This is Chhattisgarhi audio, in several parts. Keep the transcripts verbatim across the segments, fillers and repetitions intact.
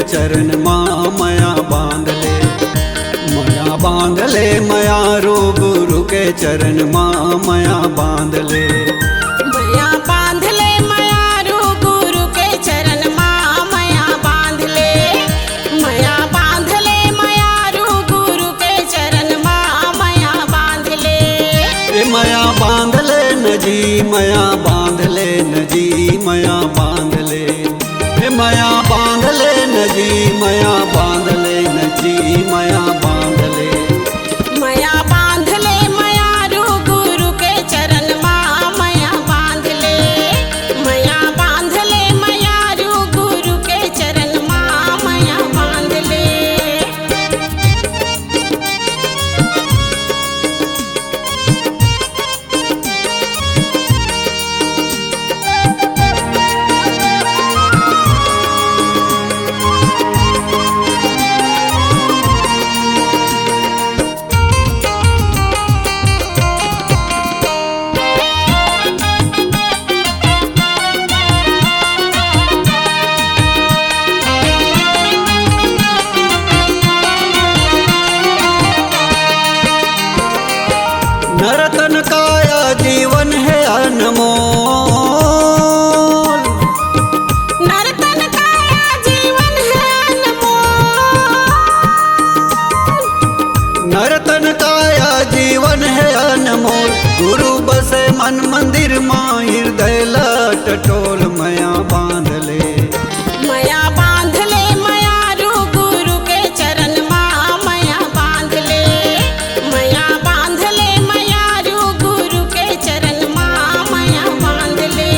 चरण मा मया बांध ले, मया बांध ले, मयारू गुरु के चरण मा मया बांध ले। मया बांध ले, मयारू गुरु के चरण मा मया बांध ले। मया बांध ले, मयारू गुरु के चरण मा मया बांध ले। ए मया बांध ले न जी, मया बांध ले न जी, मया बांध ले। ए मया बांध ले न जी, मया बांध ले न जी, मया बांध ले। मया बांध ले, मयारू गुरु के चरण मा मया बांध ले। मया बांध ले, मयारू गुरु के चरण मा मया बांध ले। नरतन काया जीवन है अनमोल। नरतन काया जीवन है अनमोल। नरतन काया जीवन है अनमोल। गुरु बसे मन मंदिर मा, हृदय ला टटोल, मया बांध ले। मया बांध ले, मयारू गुरु के चरण मा मया बांध ले। मया बांध ले, मयारू गुरु के चरण मा मया बांध ले।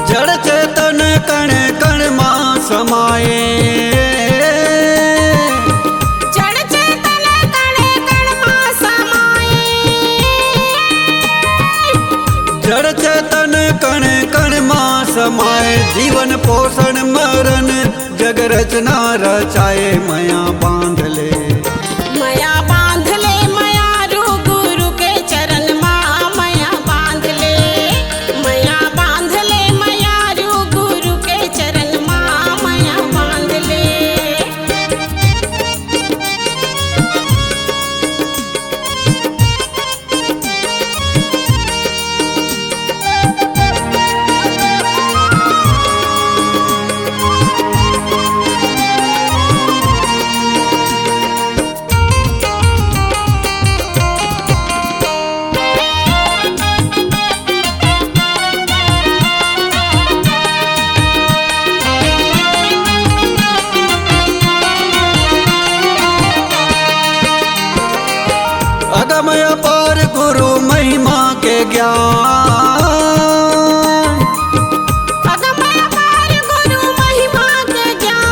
जड़ चेतन कण कण मा समाए। जड़ चेतन कण कण मा समाए। जड़ चेतन कण कण मा समाए। जीवन पोषण मरण जग रचना रचाए, मया बांध ले। मया बांध ले, मयारू गुरु के चरण मा मया बांध ले। मया बांध ले, मयारू गुरु के चरण मा मया बांध ले। अगम अपार गुरु महिमा के ज्ञान। अगम अपार गुरु महिमा के ज्ञान।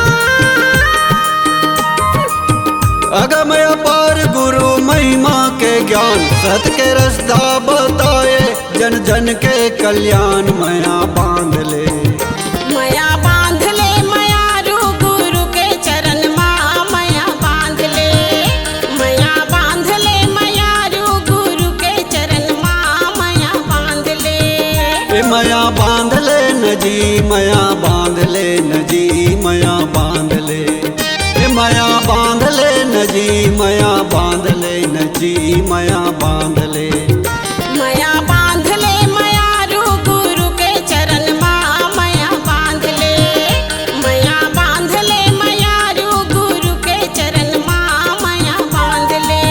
अगम अपार गुरु महिमा के ज्ञान। सत के रस्ता बताए, जन जन के कल्याण, मया बांध ले। मया बांध ले, मयारू गुरु के चरण मा मया बांध ले। मया बांध ले, मयारू गुरु के चरण मा मया बांध ले। ए मया बांध ले न जी, मया बांध ले न जी, मया बांध ले। ए मया बांध ले न जी, मया बांध ले न जी, मया बांध ले। मया बांध ले, मयारू गुरु के चरण मा मया बांध ले। मया बांध ले, मयारू गुरु के चरण मा मया बांध ले।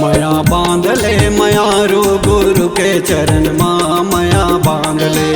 मया बांध ले, मयारू गुरु के चरण मा मया बांध ले।